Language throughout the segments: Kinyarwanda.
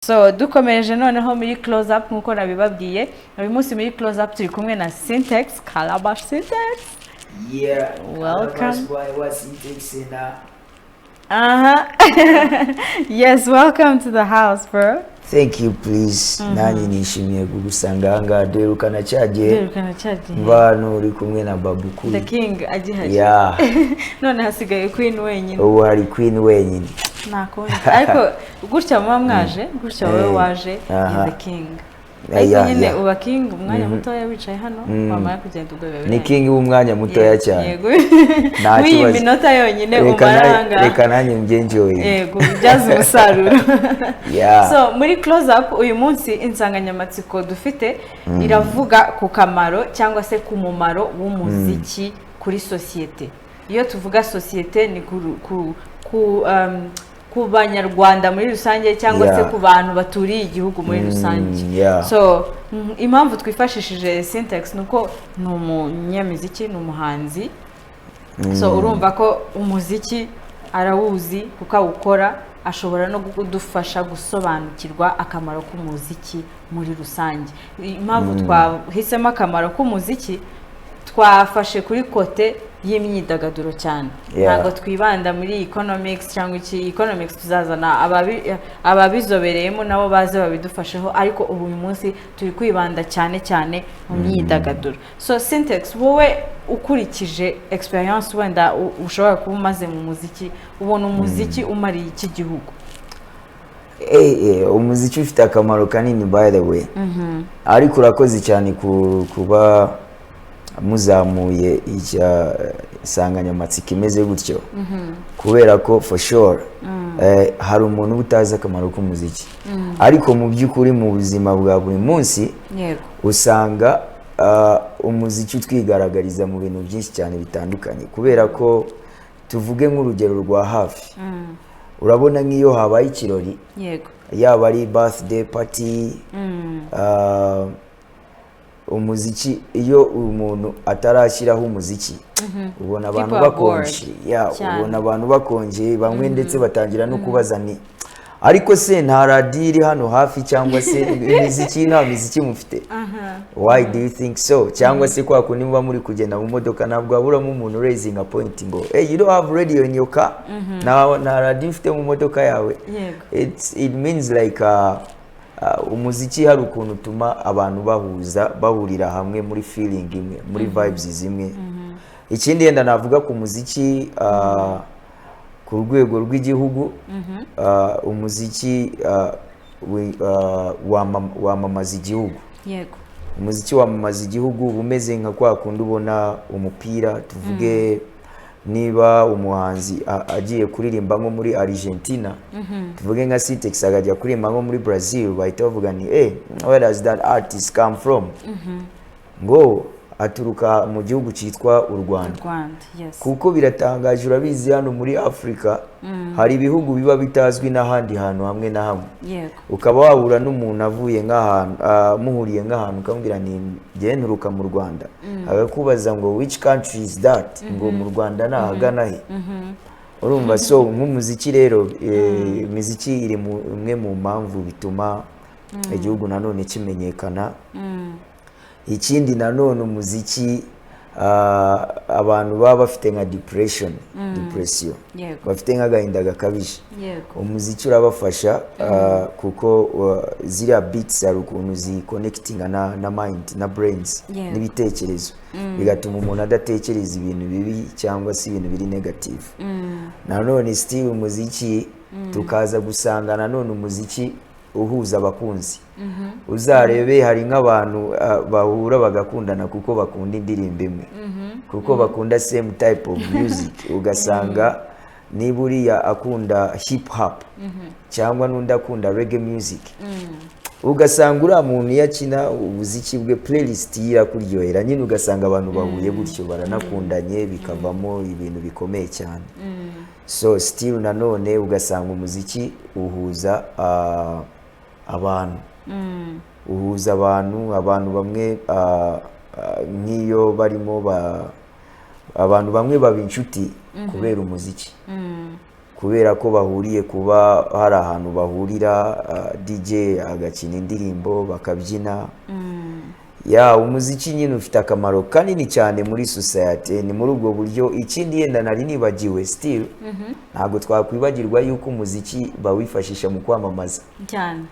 So dukomereje noneho muri Close Up. Nk'uko nabibabwiye, uyu munsi muri Close Up turi kumwe na Sintex, Calabash Sintex. Yeah. Welcome. Calabash boy, what's Sintex in Aha, yes, welcome to the house, bro. Thank you, please. Nanjye nishimiye kugusanga aha ngaha. Duherukana cya gihe Duherukana cya gihe mva hano uri kumwe na Babu. The King agihari. None hasigaye Queen wenyine. Ubu hari Queen wenyine. Nakundi, ariko gutya muba mwaje gutya, wowe waje is the king, ariko nyine uba king umwanya mutoya wicaye hano, wamara kugenda ubwo biba Ni birangiye. king w'umwanya mutoya cyane. Yego. Nta W'iyi kibazo. minota yonyine Reka umara ahangaha. Reka nanjye mbyenjoye. Yego, ubyaze umusaruro. So muri Close Up uyu munsi, insanganyamatsiko dufite iravuga ku kamaro cyangwa se ku mumaro w'umuziki kuri sosiyete. Iyo tuvuga sosiyete, ni ku Banyarwanda muri rusange cyangwa se ku bantu baturiye igihugu muri rusange. So impamvu twifashishije Sintex ni uko ni umunyamuziki, ni umuhanzi. So urumva ko umuziki arawuzi kuko awukora, ashobora no kudufasha gusobanukirwa akamaro k'umuziki muri rusange. Impamvu twahisemo akamaro k'umuziki, twafashe kuri côté y'imyidagaduro cyane. Ntabwo twibanda muri economics cyangwa iki. Economics tuzazana ababizobereyemo nabo baze babidufasheho, ariko ubu uyu munsi turi kwibanda cyane cyane mu myidagaduro. So Sintex, wowe ukurikije experience wenda ushobora kuba umaze mu muziki, ubona umuziki umariye iki gihugu? Umuziki ufite akamaro kanini, by the way. Ariko urakoze cyane kuba muzamuye icya insanganyamatsiko imeze gutyo, kubera ko for sure hari umuntu uba utazi akamaro k'umuziki, ariko mu by'ukuri mu buzima bwa buri munsi usanga umuziki utwigaragariza mu bintu byinshi cyane bitandukanye. Kubera ko tuvuge nk'urugero rwa hafi, urabona nk'iyo habaye ikirori, yaba ari birthday party, umuziki, iyo umuntu atarashyiraho umuziki, ubona abantu People are bakonje. bored. Yeah, Cyane. ubona abantu bakonje bamwe, ndetse batangira no kubaza ni ariko se nta radiyo iri hano hafi, cyangwa se imiziki, nta miziki mufite? Why do you think so? Cyangwa se kwa kundi muba muri kugenda mu modoka, ntabwo haburamo umuntu raising a point ngo: "Hey, you don't have radio in your car? Nta radiyo ufite mu modoka yawe?" It means like umuziki hari ukuntu utuma abantu bahuza, bahurira hamwe muri feeling imwe, muri vibes zimwe. Ikindi yenda navuga ku muziki ku rwego rw'igihugu, umuziki wamamaza igihugu. Umuziki wamamaza igihugu, uba umeze nka kwa kundi ubona umupira. Tuvuge niba umuhanzi agiye kuririmba nko muri Argentina, tuvuge nka Sintex akajya kuririmba nko muri Brazil, bahita bavuga ni: "Hey, where does that artist come from?" Ngo aturuka mu gihugu cyitwa u Rwanda. Rwanda, yes. Kuko biratangaje, urabizi, hano muri Afurika hari ibihugu biba bitazwi n'ahandi hantu hamwe na hamwe. Ukaba wahura n'umuntu avuye nk'ahantu, muhuriye nk'ahantu, ukamubwira ni njye nturuka mu Rwanda, akakubaza ngo: "Which country is that?" Ngo mu Rwanda ni ahagana he? Urumva? So nk'umuziki rero, imiziki iri mu imwe mu mpamvu bituma igihugu nanone kimenyekana. Ikindi nanone, umuziki, abantu baba bafite nka depression, bafite nk'agahinda gakabije, umuziki urabafasha, kuko ziriya beats hari ukuntu ziconnectinga na mind na brains n'ibitekerezo, bigatuma umuntu adatekereza ibintu bibi cyangwa se ibintu biri negative. Nanone still umuziki, tukaza gusanga nanone umuziki uhuza abakunzi. Uzarebe hari nk'abantu bahura bagakundana kuko bakunda indirimbo imwe, kuko bakunda same type of music. Ugasanga niba uriya akunda hip hop cyangwa n'undi akunda reggae music, ugasanga uriya muntu iyo akina umuziki bwe, playlist ye irakuryohera nyine. Ugasanga abantu bahuye gutyo baranakundanye, bikavamo ibintu bikomeye cyane. So still nanone ugasanga umuziki uhuza abantu, uhuza abantu. Abantu bamwe, nk'iyo barimo abantu bamwe baba inshuti kubera umuziki. Kubera ko bahuriye kuba hari ahantu bahurira, DJ agakina indirimbo bakabyina. Ya, umuziki nyine ufite akamaro kanini cyane muri society. Ni muri ubwo buryo. Ikindi yenda nari nibagiwe, still ntabwo twakwibagirwa yuko umuziki bawifashisha mu kwamamaza,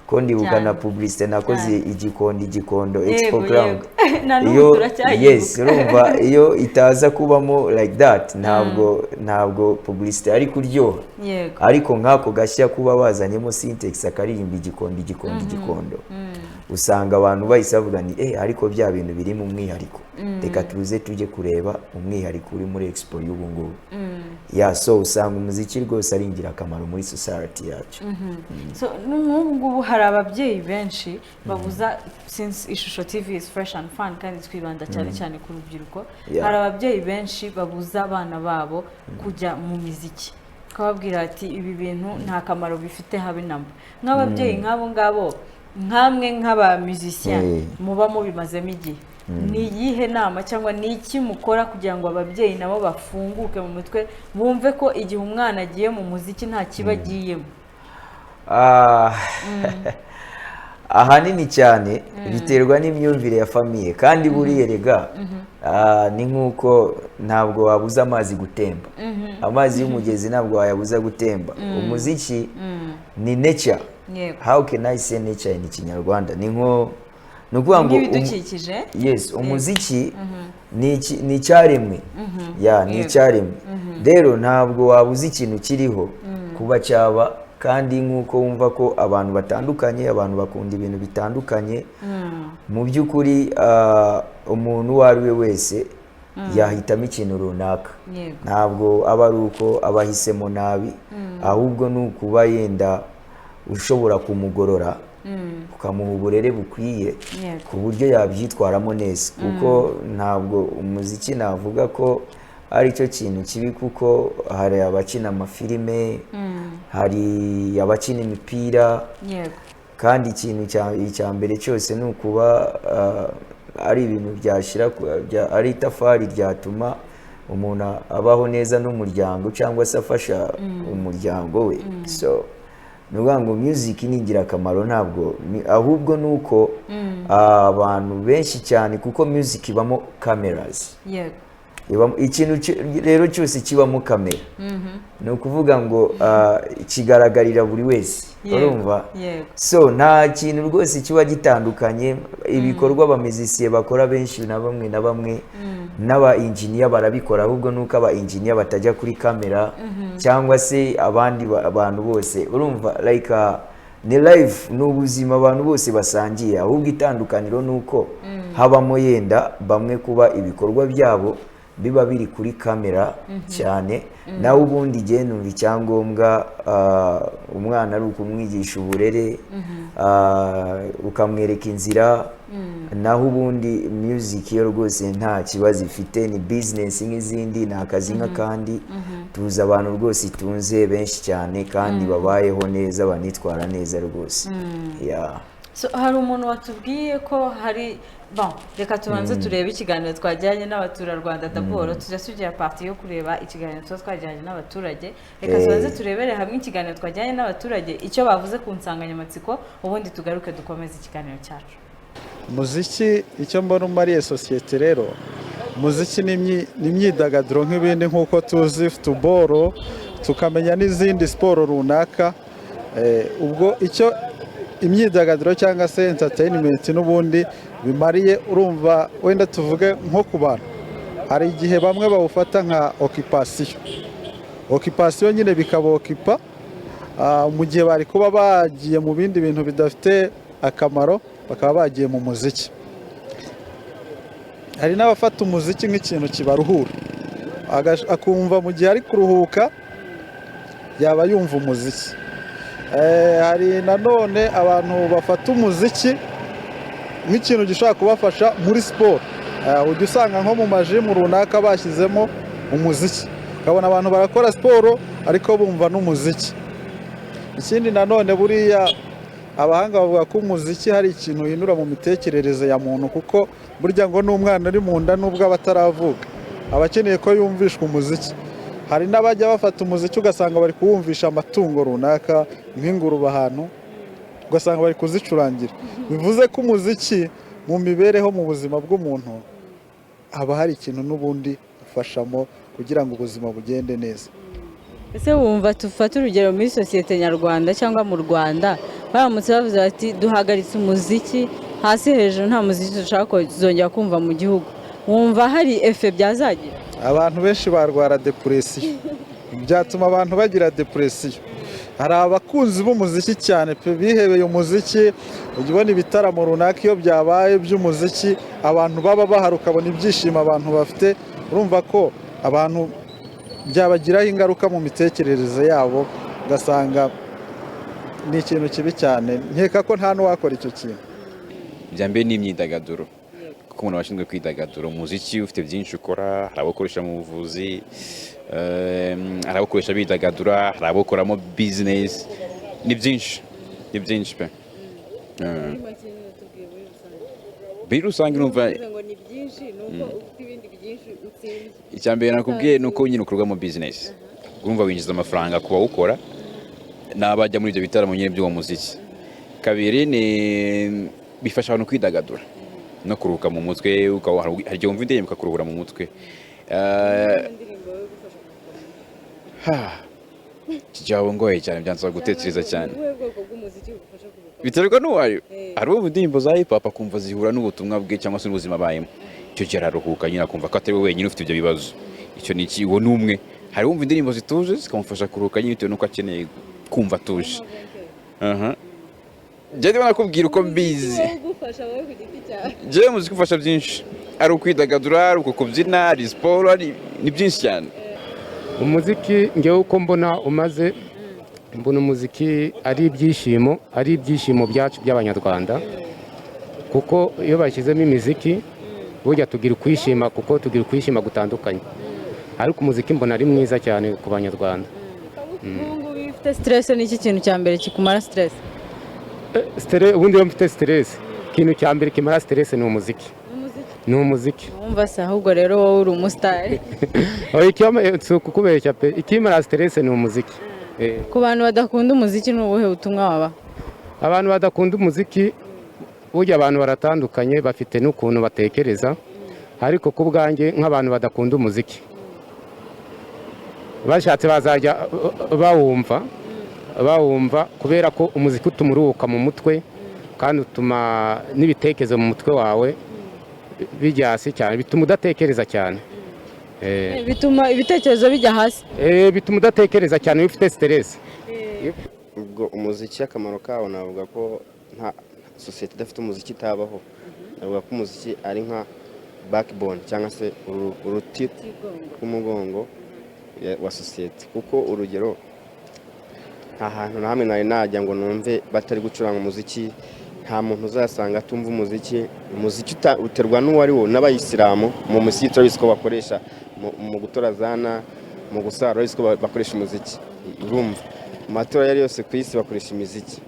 ko ndibuka na publicité nakoze igikondo, Igikondo Expo Ground. Na n'ubu Iyo turacyayibuka. Yes, urumva iyo itaza kubamo like that, ntabwo publicité ari kuryoha. Ariko nk'ako gashya kuba bazanyemo Sintex akaririmba "Igikondo, Igikondo, Igikondo", usanga abantu bahise bavuga ni ariko bya bintu biri mu mwihariko, reka tuze tujye kureba umwihariko uri muri expo y'ubu ngubu. Ya, so usanga umuziki rwose ari ingirakamaro muri society yacu. So nk'ubu ngubu hari ababyeyi benshi babuza, since Ishusho TV is fresh and fun kandi twibanda cyane cyane ku rubyiruko, hari ababyeyi benshi babuza abana babo kujya mu miziki, bakababwira ati: "Ibi bintu nta kamaro bifite habe namba." Nk'ababyeyi nk'abo ngabo, nkamwe nk'aba musician muba mubimazemo igihe, ni iyihe nama cyangwa ni iki mukora kugira ngo ababyeyi nabo bafunguke mu mutwe, bumve ko igihe umwana agiye mu muziki nta kiba agiyemo? Ahanini cyane biterwa n'imyumvire ya famille. Kandi buriya rega, ni nk'uko ntabwo wabuza amazi gutemba, amazi y'umugezi ntabwo wayabuza gutemba. Umuziki ni nature. How can I say nature in Kinyarwanda? Ni nko, ni ukuvuga ngo nk'ibidukikije. Yes, umuziki ni icyaremwe, ya, ni icyaremwe. Rero ntabwo wabuza ikintu kiriho kuba cyaba. Kandi nk'uko wumva ko abantu batandukanye, abantu bakunda ibintu bitandukanye, mu by'ukuri umuntu uwo ari we wese yahitamo ikintu runaka. Ntabwo aba ari uko aba ahisemo nabi, ahubwo ni ukuba yenda ushobora kumugorora, ukamuha uburere bukwiye ku buryo yabyitwaramo neza. Kuko ntabwo umuziki navuga ko ari cyo kintu kibi, kuko hari abakina amafilime, hari abakina imipira. Kandi ikintu icya mbere cyose ni ukuba ari ibintu byashyira ari itafari ryatuma umuntu abaho neza n'umuryango cyangwa se afasha umuryango we. So ni ukuvuga ngo music ni ingirakamaro, ntabwo ahubwo ni uko abantu benshi cyane, kuko music ibamo cameras. Ikintu rero cyose kibamo kamera, ni ukuvuga ngo kigaragarira buri wese. Urumva? Yego. So nta kintu rwose kiba gitandukanye. Ibikorwa abamizisiye bakora benshi na bamwe na bamwe n'aba engineer barabikora, ahubwo nuko aba engineer batajya kuri kamera cyangwa se abandi abantu bose. Urumva, like ni life, ni ubuzima abantu bose basangiye, ahubwo itandukaniro ni uko habamo yenda bamwe kuba ibikorwa byabo biba biri kuri kamera cyane. Nawe ubundi igihe numva icyangombwa umwana ari ukumwigisha uburere, ukamwereka inzira. Naho ubundi music yo rwose nta kibazo ifite, ni business nk'izindi, ni akazi nk'akandi. Tuzi abantu rwose itunze benshi cyane kandi babayeho neza, banitwara neza rwose, yeah. So, hari umuntu watubwiye ko hari, bon, reka tubanze turebe ikiganiro twajyanye n'abaturarwanda d'abord, tujya tugira partie yo kureba ikiganiro tuba twajyanye n'abaturage. Reka tubanze turebere hamwe ikiganiro twajyanye n'abaturage, icyo bavuze ku nsanganyamatsiko, ubundi tugaruke dukomeze ikiganiro cyacu. Umuziki, icyo mbona umariye sosiyete rero, umuziki ni imyidagaduro nk'ibindi, nk'uko tuzi football, tukamenya n'izindi siporo runaka. Ubwo icyo imyidagaduro cyangwa se entertainment n'ubundi bimariye, urumva wenda tuvuge nko ku bantu, hari igihe bamwe bawufata nka occupation, occupation nyine bikaba occupa mu gihe bari kuba bagiye mu bindi bintu bidafite akamaro, bakaba bagiye mu muziki. Hari n'abafata umuziki nk'ikintu kibaruhura, akumva mu gihe ari kuruhuka yaba yumva umuziki. Hari nanone abantu bafata umuziki nk'ikintu gishobora kubafasha muri siporo. Ujya usanga nko mu ma gym runaka bashyizemo umuziki, ukabona abantu barakora siporo ariko bumva n'umuziki. Ikindi nanone, buriya abahanga bavuga ko umuziki hari ikintu uhindura mu mitekerereze ya muntu, kuko burya ngo n'umwana uri mu nda, nubwo aba ataravuka, aba akeneye ko yumvishwa umuziki. Hari n'abajya bafata umuziki ugasanga bari kuwumvisha amatungo runaka, nk'ingurube ahantu, ugasanga bari kuzicurangira. Bivuze ko umuziki mu mibereho, mu buzima bw'umuntu, haba hari ikintu n'ubundi ufashamo kugira ngo ubuzima bugende neza. Ese wumva, tufate urugero muri sosiyete nyarwanda cyangwa mu Rwanda, baramutse bavuze bati: "Duhagaritse umuziki hasi hejuru, nta muziki dushaka kuzongera kumva mu gihugu", wumva hari effet byazagira? Abantu benshi barwara dépression, byatuma abantu bagira dépression. Hari abakunzi b'umuziki cyane pe, bihebeye umuziki. Ujya ubona ibitaramo runaka iyo byabaye by'umuziki, abantu baba bahari, ukabona ibyishimo abantu bafite. Urumva ko abantu byabagiraho ingaruka mu mitekerereze yabo, ugasanga ni ikintu kibi cyane. Nkeka ko nta n'uwakora icyo kintu. Ibya mbere ni imyidagaduro, kuko umuntu aba ashinzwe kwidagadura. Umuziki ufite byinshi ukora: hari abawukoresha mu buvuzi, hari abawukoresha bidagadura, hari abawukoramo bizinesi. Ni byinshi, ni byinshi pe. Muri rusange urumva ngo ni byinshi, ni uko ufite ibindi byinshi utsinze. Icya mbere nakubwiye ni uko nyine ukorwamo bizinesi. Urumva winjiza amafaranga ku bawukora n'abajya muri ibyo bitaramo nyine by'uwo muziki. Kabiri ni bifasha abantu kwidagadura no kuruhuka mu mutwe. Hari igihe wumva indirimbo ikakuruhura mu mutwe. Iki cyaba ngoye cyane, byansaba gutekereza cyane. Biterwa n'uwayo. Hari uwumva indirimbo za hip hop akumva zihura n'ubutumwa bwe cyangwa se n'ubuzima abayemo. Icyo gihe araruhuka nyine, akumva ko atari we wenyine ufite ibyo bibazo. Icyo ni iki, uwo ni umwe. Hari uwumva indirimbo zituje zikamufasha kuruhuka nyine, bitewe n'uko akeneye kumva atuje. Aha njye ndimo nakubwira uko mbizi. Ugufasha wowe ku giti cyawe? Njyewe muziki ufasha byinshi: ari ukwidagadura, ari uko kubyina, ari siporo, ari ni byinshi cyane. Umuziki ngewe uko mbona umaze, mbona umuziki ari ibyishimo, ari ibyishimo byacu by'Abanyarwanda, kuko iyo bashyizemo imiziki burya tugira ukwishima, kuko tugira ukwishima gutandukanye. Ariko umuziki mbona ari mwiza cyane ku Banyarwanda. Ubu ngubu iyo ufite stress, ni iki kintu cya mbere kikumara stress? Ubundi iyo mfite stress, ikintu cya mbere kimara stress ni umuziki, ni umuziki. Wumva se ahubwo rero wowe uri umusitari. Oya, si ukukubeshya pe, ikimara stress ni umuziki. Ku bantu badakunda umuziki, ni ubuhe butumwa wabaha? Abantu badakunda umuziki, burya abantu baratandukanye, bafite n'ukuntu batekereza. Ariko ku bwanjye, nk'abantu badakunda umuziki, bashatse bazajya bawumva, kubera ko umuziki utuma uruhuka mu mutwe, kandi utuma n'ibitekerezo mu mutwe wawe bijya hasi cyane, bituma udatekereza cyane. Bituma ibitekerezo bijya hasi. Bituma udatekereza cyane iyo ufite stress. Ubwo umuziki akamaro kawo, navuga ko nta sosiyete idafite umuziki itabaho. Navuga ko umuziki ari nka backbone cyangwa se uruti rw'umugongo wa sosiyete, kuko urugero nta hantu na hamwe nari najya ngo numve batari gucuranga umuziki. Nta muntu uzasanga atumva umuziki. Umuziki uterwa n'uwo ari wo. N'abayisilamu mu muziki turabizi ko bakoresha mu gutora zana, mu gusara, urabizi ko bakoresha umuziki. Urumva mu matora ayo ari yose ku isi bakoresha imiziki.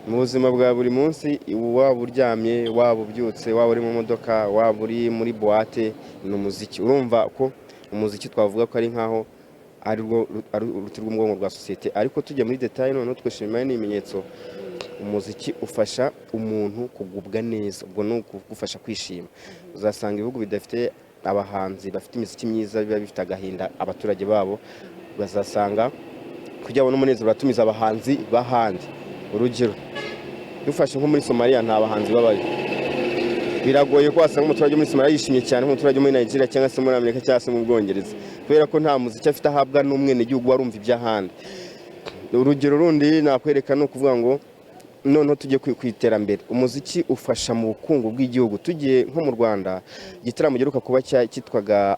Mu buzima bwa buri munsi, waba uryamye, waba ubyutse, waba uri mu modoka, waba uri muri boîte, ni umuziki. Urumva ko umuziki twavuga ko ari nkaho ari rwo ari uruti rw'umugongo rwa sosiyete. Ariko tujya muri détail noneho, twishimira n'ibimenyetso. Umuziki ufasha umuntu kugubwa neza, ubwo ni ukugufasha kwishima. Uzasanga ibihugu bidafite abahanzi bafite imiziki myiza biba bifite agahinda abaturage babo. Bazasanga kugira ngo umunezero baratumiza abahanzi b'ahandi. Urugero dufashe nko muri Somaliya, nta bahanzi babayo. Biragoye ko wasanga umuturage wo muri Somaliya yishimye cyane nk'umuturage wo muri Nigeria cyangwa se muri Amerika cyangwa se mu Bwongereza, kubera ko nta muziki afite ahabwa n'umwenegihugu warumva iby'ahandi. Urugero rundi nakwereka ni ukuvuga ngo noneho tujye ku iterambere. Umuziki ufasha mu bukungu bw'igihugu. Tugiye nko mu Rwanda, igitaramo giheruka kuba cyitwaga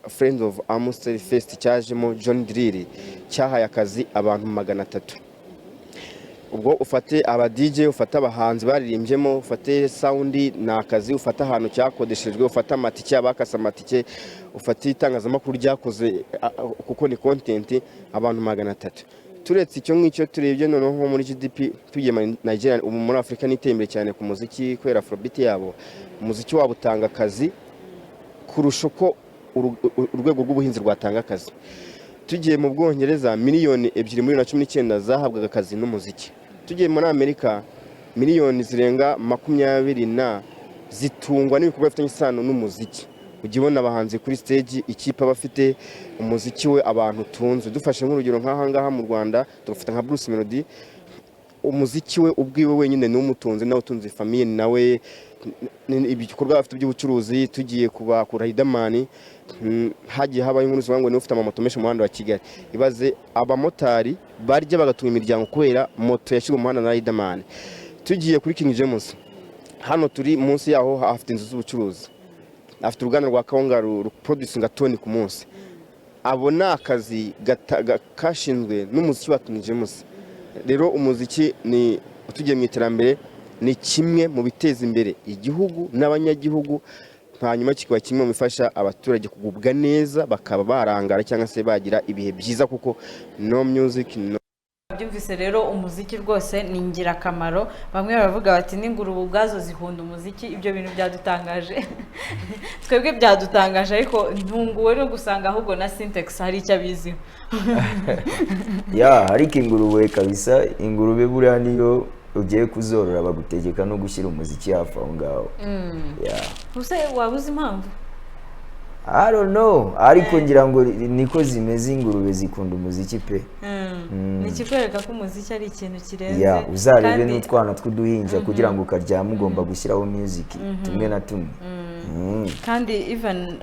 Friends of Amstel Fest, cyajemo Johnny Drille, cyahaye akazi abantu 300. Ubwo ufate aba DJ, ufate abahanzi baririmbyemo, ufate sound, ni akazi, ufate ahantu cyakodeshejwe, ufate amatike, abakase amatike, ufate itangazamakuru ryakoze kuko ni content, abantu 300. Turetse icyo ngicyo, turebye noneho nko muri GDP, tugiye muri Nigeria, ubu muri Afurika niteye imbere cyane ku muziki kubera Afrobeat yabo. Umuziki wabo utanga akazi kurusha uko urwego rw'ubuhinzi rwatanga akazi. Tugiye mu Bwongereza, miliyoni 2 muri 2019 zahabwaga akazi n'umuziki. Tugiye muri Amerika, miliyoni zirenga 20 na zitungwa n'ibikorwa bifitanye isano n'umuziki. Ujya ubona abahanzi kuri stage, ikipe aba afite, umuziki we abantu tunze. Dufashe nk'urugero nk'aha ngaha mu Rwanda, tugafata nka Bruce Melody, umuziki we ubwiwe wenyine niwo umutunze, nawe utunze famille, nawe ibikorwa afite by'ubucuruzi. Tugiye kuba ku Riderman, hagiye habaho inkuru zivuga ngo niwe ufite amamoto menshi mu muhanda wa Kigali. Ibaze abamotari barya bagatunga imiryango kubera moto yashyizwe mu muhanda na Riderman. Tugiye kuri King James, hano turi munsi yaho, afite inzu z'ubucuruzi, afite uruganda rwa kawunga ruproducinga toni ku munsi. Abo ni akazi kashinzwe n'umuziki wa King James. Rero umuziki ni, tugiye mu iterambere, ni kimwe mu biteza imbere igihugu n'abanyagihugu, hanyuma kikaba kimwe mu bifasha abaturage kugubwa neza, bakaba barangara cyangwa se bagira ibihe byiza, kuko no music no Byumvise rero, umuziki rwose ni ingirakamaro. Bamwe baravuga bati n'ingurube ubwazo zikunda umuziki. Ibyo bintu byadutangaje twebwe, byadutangaje, ariko ntunguwe no gusanga ahubwo na Sintex hari icyo abiziho. Ya, ariko ingurube kabisa, ingurube buriya niyo ugiye kuzorora bagutegeka no gushyira umuziki hafi aho ngaho. Yeah. Ubuse waba uzi impamvu? I don't know, ariko ngira ngo niko zimeze, ingurube zikunda umuziki pe. Ni ikikwereka ko umuziki ari ikintu kirenze. Ya, uzarebe n'utwana tw'uduhinja, kugira ngo ukaryama ugomba gushyiraho music tumwe na tumwe. Kandi even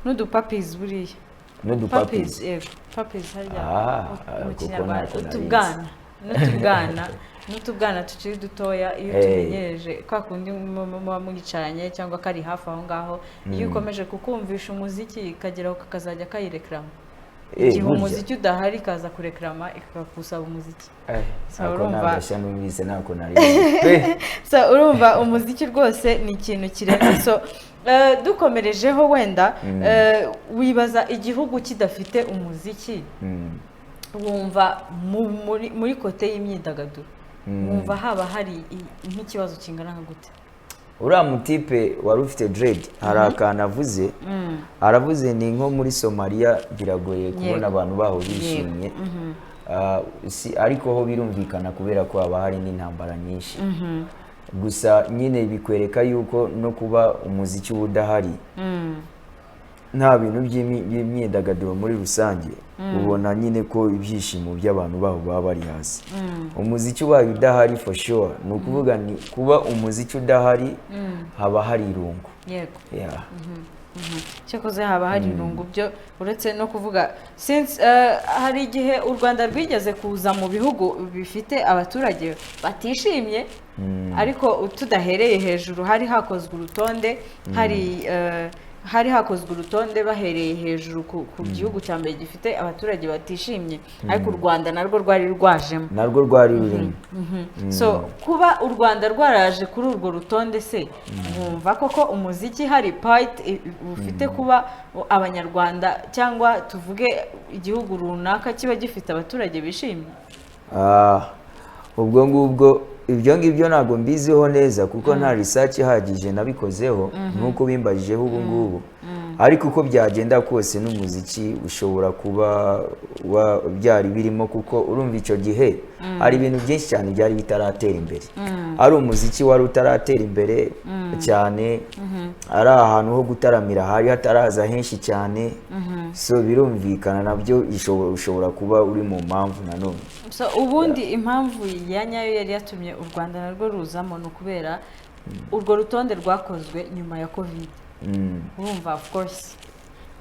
n'udupuppies buriya. N'udupuppies? Yego, puppies harya Ah, mu kuko Kinyarwanda ntako nari nzi. Utubwana, n'utubwana tukiri dutoya, iyo tumenyereje kwa kundi muba mwicaranye cyangwa kari hafi aho ngaho, iyo ukomeje kukumvisha umuziki, kageraho kakazajya kayirekarama. Igihe Burya. umuziki udahari, ikaza kurekarama, ikakusaba umuziki. So, Ako urumva- nagashya numvise, ntako nari nzi pe. So urumva umuziki rwose ni ikintu kirenze. So dukomerejeho wenda, wibaza igihugu kidafite umuziki, wumva muri côté y'imyidagaduro, wumva haba hari nk'ikibazo kingana nka gute? Uriya mutipe wari ufite dread hari akantu avuze, aravuze ni nko muri Somaliya biragoye kubona abantu baho bishimye. Ah, si, ariko ho birumvikana kubera ko haba hari n'intambara nyinshi. Gusa nyine bikwereka yuko no kuba umuziki uba udahari, nta bintu by'imyidagaduro muri rusange, ubona nyine ko ibyishimo by'abantu baho baba bari hasi. Umuziki ubaye udahari, for sure, ni ukuvuga ni kuba umuziki udahari haba hari irungu. Yeah. Cyakoze haba hari irungu byo, uretse no kuvuga since hari igihe u Rwanda rwigeze kuza mu bihugu bifite abaturage batishimye, ariko tudahereye hejuru, hari hakozwe urutonde, hari hakozwe urutonde bahereye hejuru ku gihugu cya mbere gifite abaturage batishimye, ariko u Rwanda narwo rwari rwajemo. Narwo rwari rurimo. So kuba u Rwanda rwaraje kuri urwo rutonde se, wumva koko umuziki hari part ufite kuba Abanyarwanda cyangwa tuvuge igihugu runaka kiba gifite abaturage bishimye? Ah, ubwo ngubwo ibyo ngibyo ntabwo mbiziho neza, kuko nta research ihagije nabikozeho nk'uko bimbajijeho ubu ngubu. Ariko uko byagenda kose n'umuziki ushobora kuba byari birimo, kuko urumva icyo gihe hari ibintu byinshi cyane byari bitaratera imbere, ari umuziki wari utaratera imbere cyane, ari ahantu ho gutaramira hari hataraza henshi cyane. So birumvikana nabyo ushobora kuba uri mu mpamvu nanone. So ubundi impamvu ya nyayo yari yatumye u Rwanda narwo ruzamo ni ukubera urwo rutonde rwakozwe nyuma ya COVID. Urumva, of course,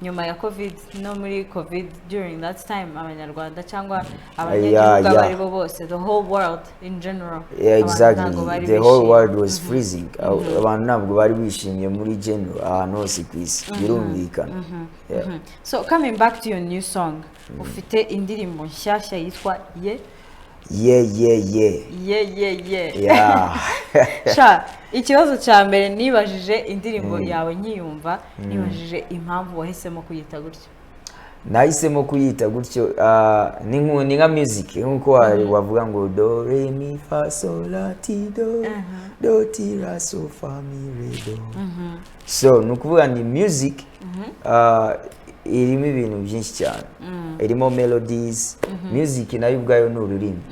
nyuma ya COVID no muri COVID, during that time, Abanyarwanda cyangwa abanyagihugu abo ari bo bose, the whole world in general, Yeah, abantu exactly. ntabwo bari The whole bishimye. world was freezing. Abantu ntabwo bari bishimye muri general, ahantu hose ku isi. Birumvikana. Yeah. So coming back to your new song, ufite indirimbo nshyashya yitwa Ye Yeah. Ye. Yeah. Sha, ikibazo cya mbere nibajije indirimbo yawe nkiyumva, nibajije impamvu wahisemo kuyita gutyo. Nahisemo kuyita gutyo, ni nka music, nkuko wavuga ngo do re mi fa sol la ti do do ti ra so fa mi re do. So ni ukuvuga ni music. Irimo ibintu byinshi cyane, irimo melodies. Music nayo ubwayo ni ururimi.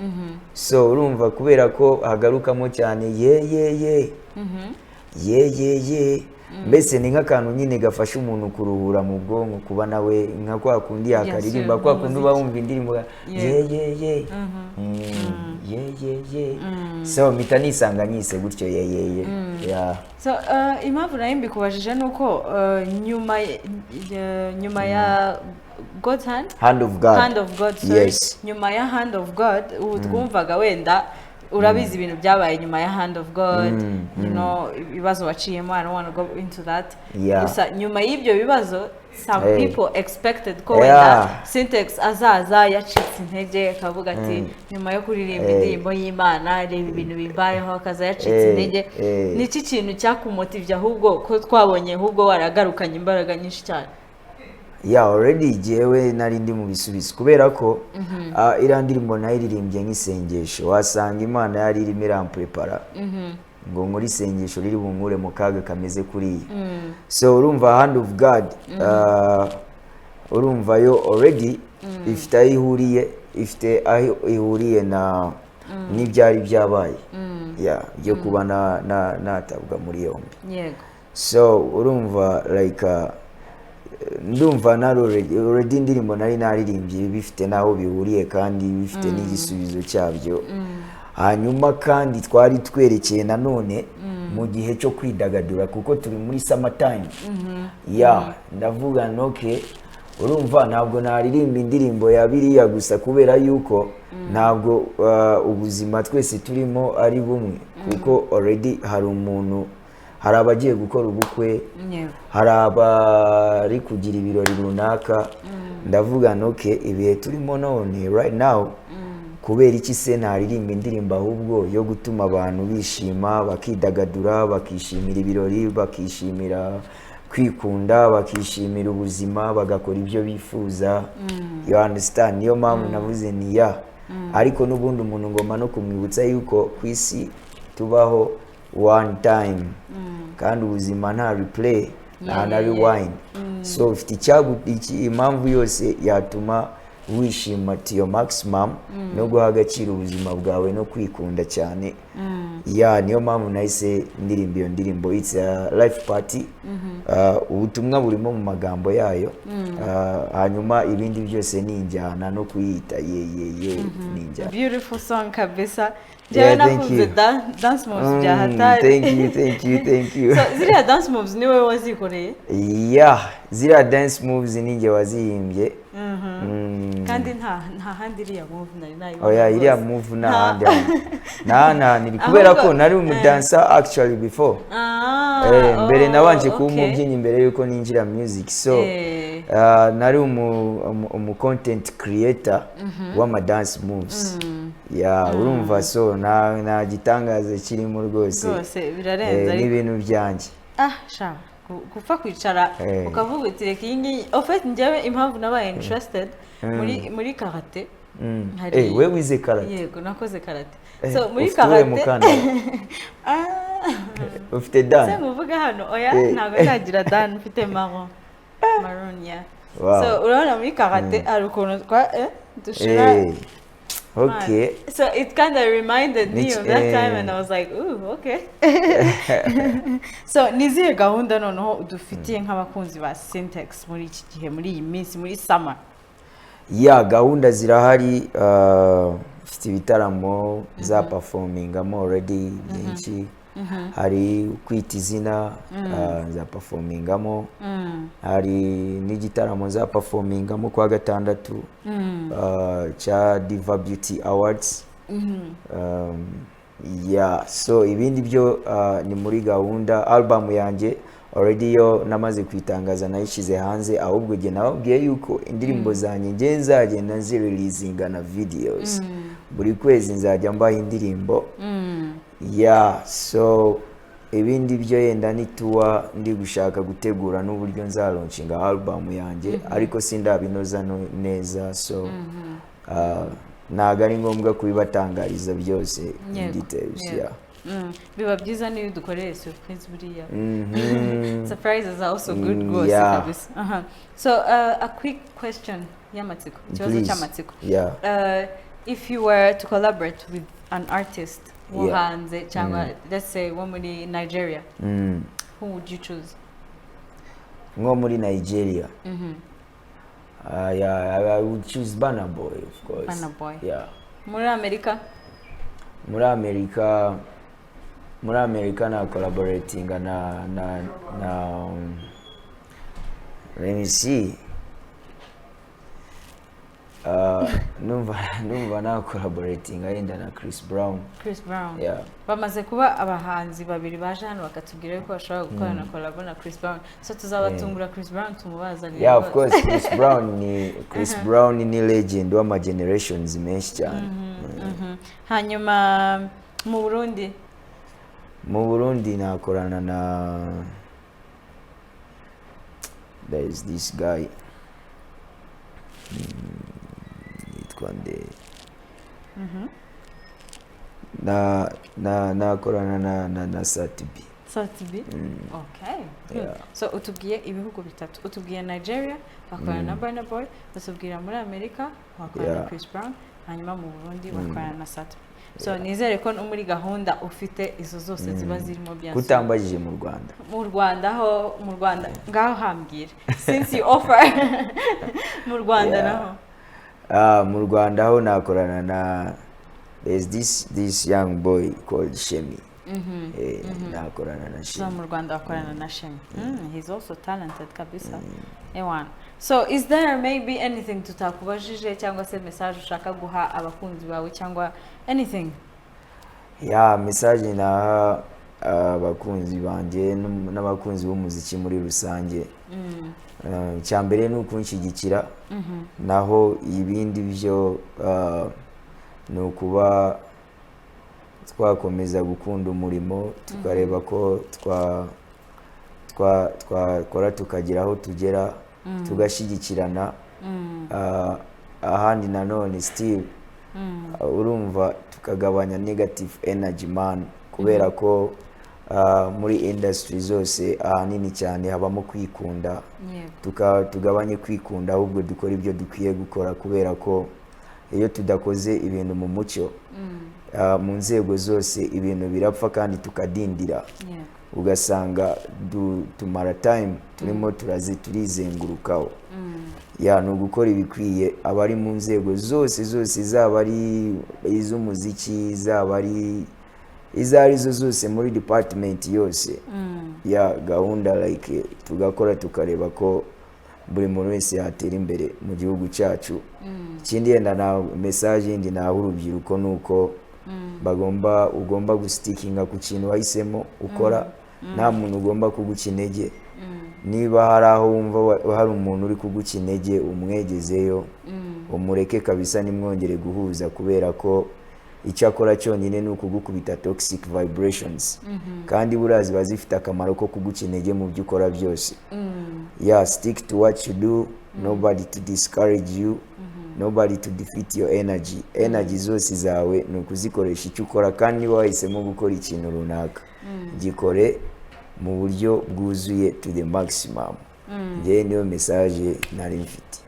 So urumva, kubera ko hagarukamo cyane ye ye ye ye ye ye, mbese ni nk'akantu nyine gafasha umuntu kuruhura mu bwonko, kuba nawe nka kwa kundi yakaririmba, Sûr, kwa kundi uba n'umuziki. wumva indirimbo ye ye ye ye ye ye. So mpita nisanga nyise gutyo, ye ye ye, yeah. So impamvu nayo mbikubajije ni uko nyuma ya God's Hand, Hand of God. Hand of God, sorry. Yes. Nyuma ya Hand of God, ubu twumvaga wenda urabizi ibintu byabaye nyuma ya Hand of God, ibibazo waciyemo. I don't want to go into that. Gusa nyuma y'ibyo bibazo, some Hey. people expected ko wenda Sintex azaza yacitse intege, akavuga ati nyuma yo kuririmba Hey. indirimbo y'Imana, reba ibintu bimbayeho, akaza yacitse Hey. intege. Hey. Ni iki kintu cyakumotivye ahubwo, ko twabonye ahubwo waragarukanye imbaraga nyinshi cyane? Yeah, already jyewe nari ndi mu bisubizo, kubera ko iriya ndirimbo nayiririmbye nk'isengesho. Wasanga Imana yari irimo iramprepara ngo nkore isengesho riri bunkure mu kaga kameze kuriya. So urumva, Hand of God, urumva yo already ifite aho ihuriye na n'ibyari byabaye, yeah, byo kuba natabwa muri yombi. So urumva, like ndumva nari already indirimbo nari naririmbye bifite n'aho bihuriye kandi bifite n'igisubizo cyabyo. Hanyuma kandi twari twerekeye nanone mu gihe cyo kwidagadura, kuko turi muri summer time. Yeah, ndavuga noke, urumva ntabwo naririmba indirimbo ya biriya gusa, kubera yuko ntabwo ubuzima twese turimo ari bumwe, kuko already hari umuntu, hari abagiye gukora ubukwe, hari abari kugira ibirori runaka. Ndavuga noke, ibihe turimo none, right now, kubera iki se ntaririmba indirimbo ahubwo yo gutuma abantu bishima, bakidagadura, bakishimira ibirori, bakishimira kwikunda, bakishimira ubuzima, bagakora ibyo bifuza? You understand? Niyo mpamvu navuze ni ya, ariko n'ubundi umuntu ngomba no kumwibutsa yuko ku isi tubaho one time, kandi ubuzima nta replay, nta na rewind. So ufite impamvu yose yatuma wishima to your maximum no guha agaciro ubuzima bwawe no kwikunda cyane. Yeah, niyo mpamvu nahise ndirimba iyo ndirimbo. It's a life party. Ubutumwa burimo mu magambo yayo. Hanyuma ibindi byose ni injyana, no kuyita ye ye ye ni injyana. Beautiful song kabisa. Njyewe Yeah, thank nakunze you. dance moves bya hatari. Thank you, thank you, thank you. So ziriya dance moves ni wowe wazikoreye? Yeah, ziriya dance moves ni njye wazihimbye. Kandi nta handi iriya move nari nayibona Oya, iriya rwose. move nta handi hantu, nta handi hantu iri, kubera ko nari umudancer actually before. Mbere nabanje kuba umubyinnyi mbere yuko ninjira music. So nari umu content creator w'ama dance moves. Yeah, urumva, so nta gitangaza kirimo rwose. Rwose birarenze ariko. N'ibintu byanjye. Ah sha, gupfa kwicara ukavuga uti reka iyi ngiyi. En fait, njyewe impamvu nabaye interested muri karate, Eh, we wize karate? Yego, nakoze karate. Eh, So muri ufite uwuhe karate mukandara? Ah, Ufite se dan? muvuga hano? Oya, ntabwo ndagira dan, mfite marron, maroon, yeah. So urabona muri karate hari ukuntu twa dushira. So it kind of reminded me of that time and I was like, "Ooh, okay." So ni izihe gahunda noneho dufitiye nk'abakunzi ba Sintex muri iki gihe, muri iyi minsi, muri summer? Yeah, gahunda zirahari. Mfite ibitaramo za performingamo already byinshi. Hari Kwita Izina nza performingamo, hari n'igitaramo nza performingamo kwa gatandatu cya Diva Beauty Awards. Yeah, so ibindi byo ni muri gahunda. Album yanjye already yo namaze kuyitangaza, nayishyize hanze. Ahubwo jye nababwiye yuko indirimbo zanjye nge nzagenda nzireleasinga na videos buri kwezi, nzajya mbaha indirimbo. Yeah, so ibindi byo yenda ni tour ndi gushaka gutegura n'uburyo nzalaunchinga album yanjye, ariko sindabinoza neza. So ntabwo ari ngombwa kubibatangariza byose in details. Yeah. Biba byiza niyo dukoreye surprise buriya. Surprises are also good rwose kabisa. Aha. So a quick question y'amatsiko, ikibazo Please. cy'amatsiko. Yeah. If you were to collaborate with an artist wo hanze cyangwa, let's say, wo muri Nigeria, who would you choose? Nko muri Nigeria, yeah, I would choose Burna Boy, of course. Burna Boy. Yeah. Muri Amerika? Muri Amerika na collaborating na let me see, numva na collaborating yenda na Chris Brown. Chris Brown. Yeah. Bamaze kuba abahanzi babiri baje hano bakatubwira yuko bashobora gukorana collabo na Chris Brown, so tuzabatungura Chris Brown tumubazanire Yeah, of rwose. course, Chris Brown ni legend w'ama generations menshi cyane. Hanyuma mu Burundi? Mu Burundi nakorana na, there is this guy, yitwa nde, na nakorana na Sat-B. Sat-B, okay. Yeah. So utubwiye ibihugu bitatu: utubwiye Nigeria bakorana na Burna Boy, utubwira muri Amerika wakorana na Chris Brown, hanyuma mu Burundi bakorana na Sat-B. So nizere ko no muri gahunda ufite izo zose ziba zirimo bien sûr. Kutambajije mu Rwanda? Mu Rwanda ho, mu Rwanda ngaho hambwira, since you offer mu Rwanda naho. Ah, mu Rwanda ho nakorana na, there's this young boy called Shemi. Nakorana na So Shemi. Mu Rwanda bakorana na Shemi. He's also talented kabisa, ewana. So is there maybe anything tutakubajije cyangwa se message ushaka guha abakunzi bawe cyangwa anything? Ya, message naha abakunzi banjye n'abakunzi b'umuziki muri rusange, icya mbere ni ukunshyigikira, naho ibindi byo ni ukuba twakomeza gukunda umurimo, tukareba ko twakora tukagera aho tugera, tugashyigikirana. Ahandi nanone still, urumva, tukagabanya negative energy, man, kubera ko muri industry zose ahanini cyane habamo kwikunda. Tugabanye kwikunda, ahubwo dukore ibyo dukwiye gukora, kubera ko iyo tudakoze ibintu mu mucyo, mu nzego zose ibintu birapfa kandi tukadindira, ugasanga tumara time turimo turizengurukaho. Ya, ni ugukora ibikwiye, abari mu nzego zose zose, zaba ari iz'umuziki, zaba ari izo arizo zose, muri department yose ya gahunda, like tugakora tukareba ko buri muntu wese yatera imbere mu gihugu cyacu. Ikindi yenda na message yindi naha urubyiruko ni uko bagomba ugomba gustickinga ku kintu wahisemo ukora, nta muntu ugomba kuguca intege. Niba hari aho wumva hari umuntu uri kuguca intege, umwegezeyo, umureke kabisa, nimwongere guhuza, kubera ko icyo akora cyonyine ni ukugukubita toxic vibrations, kandi buriya ziba zifite akamaro ko kuguca intege mu byo ukora byose. Yeah, stick to what you do. Nobody to discourage you, nobody to defeat your energy. Energy zose zawe ni ukuzikoresha icyo ukora, kandi niba wahisemo gukora ikintu runaka, gikore mu buryo bwuzuye, to the maximum. Njyewe niyo message nari mfite,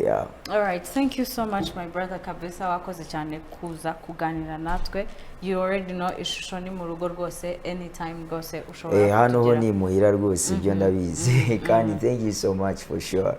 yeah. Alright, thank you so much, my brother, kabisa wakoze cyane kuza kuganira natwe. You already know, ishusho ni mu rugo rwose, anytime rwose ushobora Hano ho kutugeraho. ni muhira rwose, ibyo ndabizi, kandi thank you so much for sure.